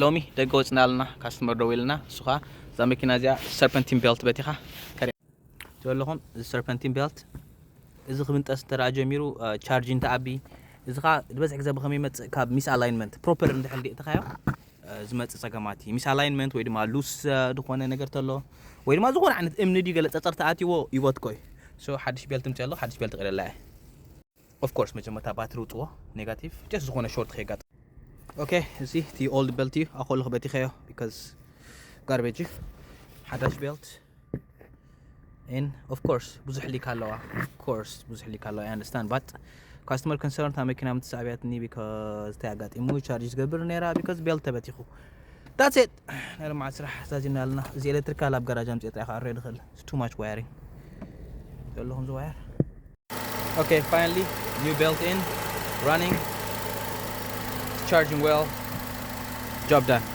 ሎሚ ደገ ወፅና ኣለና። ካስተመር ደው ኢልና፣ እሱ ከዓ እዛ መኪና እዚኣ serpentine belt በቲኻ ከሪያ ዘለኹም። እዚ serpentine belt እዚ ክብንጠስ እንተ ደኣ ጀሚሩ charging ተኣቢ። እዚ ከዓ ዝበዝሕ ግዜ ብኸመይ ይመፅእ? ካብ misalignment። Proper እንድሕር ዲእትኻዮ ዝመፅእ ፀገማት እዩ። Misalignment ወይ ድማ loose ዝኾነ ነገር ተሎ ወይ ድማ ዝኾነ ዓይነት እምኒ ድዩ ገለ ፀፀር ተኣትይዎ ይወትኮ እዩ። So ሓድሽ ቤልት ምፅእ ኣሎ። ሓድሽ ቤልት ቀደላ እየ። Of course መጀመርታ ባትሪ ውፅዎ፣ negative፣ just ዝኾነ short ከየጋጥም። Okay፣ እዚ እቲ old belt እዩ። ኣኸሉ ክበቲኸዮ because garbage እዩ። ሓዳሽ ቤልት። And of course ብዙሕ ሊክ ኣለዋ። Of course ብዙሕ ሊክ ኣለዋ። I understand, but customer concern እታ መኪና ምትሳዕብያትኒ because እንታይ ኣጋጢሙ፣ charge ዝገብር ነይራ because ቤልት ተበቲኹ። That's it። ናይ ልምዓት ስራሕ ዛዚምና ኣለና። እዚ ኤሌክትሪካል ኣብ ጋራጅ ኣምፅኤ ጥራይ ክዓርዮ ድኽእል። It's too much wiring። ዘለኹም ዝዋየር። Okay, finally, new belt in, running, charging well. Job done.